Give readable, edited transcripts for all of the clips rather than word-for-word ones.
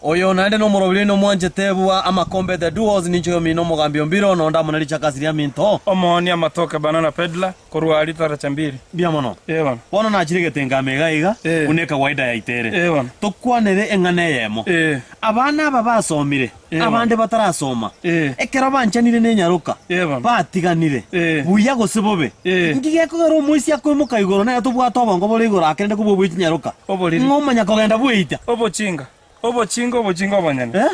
Oyo naende nomorobiri oino omwanchete bwa amakombe The Duos, ninche oyomino omogambi Ombiro, nonde amo ne richakasi riaminto. Omoonia amatoke banana peddler, korwa aria taracha mbiri. Mbuya mono. Ee bono. Bono nachire egetengamo iga iga, Eh. buna ekawaida yaito ere. Ee bono. Tokwanere eng'ana eyemo. Eh. Abana aba basomire, Eh, bono. abande batarasoma, Eh. ekero banchanire nenyaroka, Eh, bono. batiganire, Eh. buya gose bobe, Eh. nki gekogera omoisia akoimoka igoro nere tobwate obongo bore igoro akerende kobua obwe chinyaroka? Oboriri. Ng'a omanya kogenda bweita. Obochinga, obochinga, obochinga obonyene. Eh?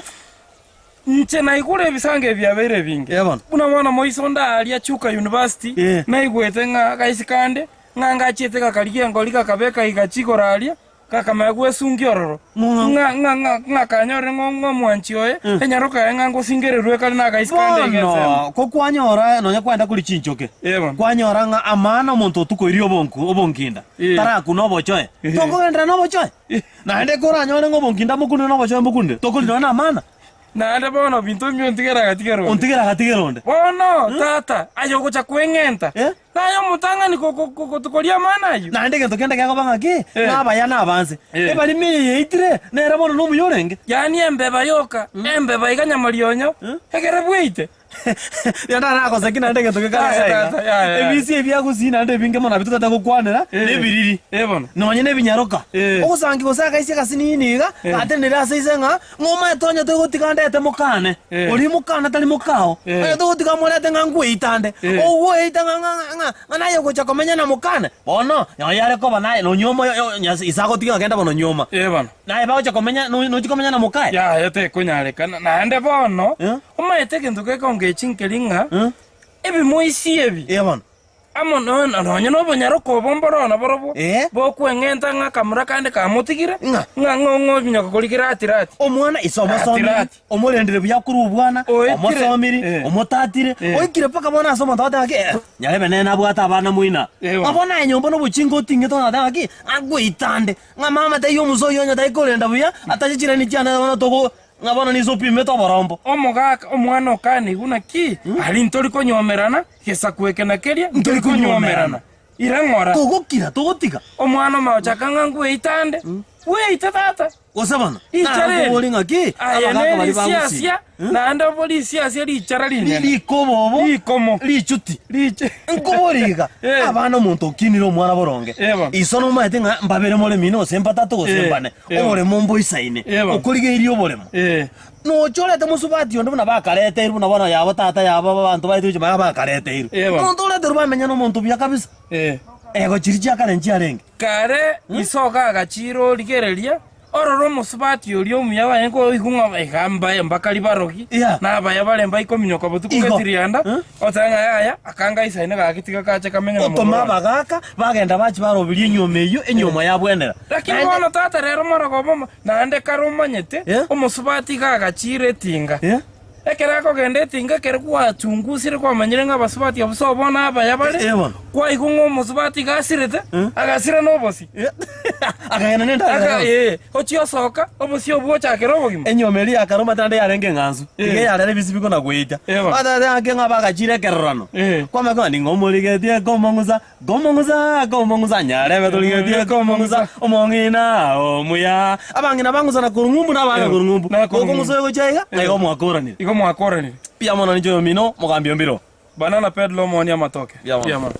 Inche naigure ebisango ebi biabeire ebinge. Eh, bono. Buna bono moiso onde aaria Chuka University, Eh. naigwete ng'a gaisi kande, ng'a ngachiete gakarigia engori gakabeka igachi igoro aria, gakamanya gwesungia ororo. Ng'a- Ng'a ng'a ng'a ng'a kanyorire ng'a ng'a omwanchi oye, Eh. enyaroka yaye ng'a ngosingererwe kare nagaisi kande iga ensemo. Bono, ko kwanyora nonya kwenda koria chinchoke, Eh, bono. kwanyora ng'a amana omonto otukoirie obonku obonkinda, Eh. tarakuna obochoe, Eh. tokogenderera nobochoe? Naende koranyore ng'a obonkinda mokunire na obochoe mbokunire, tokori nonya namana. Naende bono binto mbio ontigere agatigera onde. Ontigere agatigera onde. Bono, tata, aye ogocha kweng'enta, Eh? naye omotang'ani ko- ko- ko- koria amana ayio. Naende egento kende gekoba ng'aki, Eh. ng'a abaya na abanse, Eh. ebarimo eye yaitire, nere bono nomuya orenge. Yaani embeba yoka, embeba iga nyamarionya, ekere bweite. Riria naragosekie naende egento gekare Yaya, iga iga. tata, yaya, yaya. Ebisi ebi agusii naende ebinge mono nabio totagete gokwanera, Eh. nebiriri. Eh, bono. Nonye nebinyaroka. Eh. Ogosangi gose agaisia gasinini iga, Eh. gatenenire ase ise ng'a, ng'a omanyete onye togotiga ndete mokane, Eh. oria mokane tari mokao, Eh. onye togotiga morete ng'a ngweita nde, Eh. ogoeita ng'a ng'a ng'a ng'a naye ogocha komenya na mokane, bono, nonya are koba naye nonyuoma oyo oyo nya ise agotiga ng'a genda bono nyuoma. Eh, bono. Naye bagocha komenya nochia komenya na mokaye? Yaya tekonyarekana. Naende bono, Eh? omanyete egento gekongechi nkeri ng'a Eh? ebimoisi ebi Ee bono. amo no- nonya nobonyaroka obo mboro naborobwo Eh? bokweng'enta ng'a akamura kande kamotigire Ng'a? ng'a ng'a ng'a ominyoka koria rati rati. Omwana ise omosomiri, Rati, rati. omorendire buya korwa obwana, Oetire. omosomiri, Eh. omotatire, Eh. oikire mpaka bono ase omonto agoteba ng'aki, eh, nyarebe nere nabwate abana moina. Eh, bono. Ng'a bono aye nyomba nobochinga oting'ete onye ng'aki, agoita nde. Ng'a mama taiyo omusa oyio onye tari korenda buya, atache chiraini chiane bono togo ng'a bono ninse opimete oborombo. Omogaka omwana o Kanigu naki aria ntori konyuomerana, gesaku eke na keria ntori konyuomerana. Ira ng'ora. Togokira, togotiga. Omwana omochaka ng'a ngweite ande, bweite tata. Gose bono, Richara eri. narakobori ng'aki, Aye abagaka baria bagusii. nerisiasia, naende obo risiasia richara rinene. Rikobobo, Rikomo. richuti. Riche. Nkobori iga, Eh. abana omonto okinire omwana boronge. Eh, bono. Iso nomaete ng'a mbabere more mino gose mbatato gose Eh, mbane. eh, bono. Oboremo mboisaine. Eh, bono. Okorigeirie oboremo. Eh. Nochorete mosubati onde buna bakareteirwe buna bono yabo tata yabo abanto baito gochia magega bakareteirwe. Eh, bono. Omonto oreterwe bamenya nomonto buya kabisa. Eh. Ego chiria chia kare nchiarenge. Kare isoka agachiira origereria, orore omosubati oria omuya barenge koigwa ng'a iga mbaye mbakari barogi, Yeah. na abaya bare mbaikominyoka botuko Igo. getirianda, Eh? oteba ng'a yaya, akanga aisaine gaki tiga kache kamenye na Otoma momura one. abagaaka, bagenda bachia baroberia enyuomo eyio, enyuomo yabwenera. Lakini Naende- bono tata rero morogoba omo, naende kare omanyete, Yeah. omosubati iga agachiira etinga. Yeah. Ekero akogenda etinga ekero gwachungusire kwamanyire ng'a abasubati abwo sobo nabaya bare, Eh, bono. kwaigwa ng'a omosubati iga asirete, Eh. agasira nobosie. Akagenda nendagera Aka yonsi. ee, ochia osoka, obosie obwo ochakere obogima. Enyuomo eria yakaroma naende yarenge eng'ansu, Eh. iga yarera ebisibiko na goita. Eh, bono. Bateba ake ng'a bagachire ekerorano. Eh. Kwamanya ng'a ning'o omorigetie komong'usa, Komong'usa, komong'usa, nyarebe torigetie komong'usa, omong'ina omuya. Abang'ina bang'usana korwa ng'umbu na abana korwa ng'umbu. Na korwa Gokong'usa oyo gochia iga, na igo mwakoranire. Igo mwakoranire. Mbuya mono ninche oyomino, omogambi o mbiro. Banana peddler omoonia amatoke. Mbuya mono. Mbuya mono.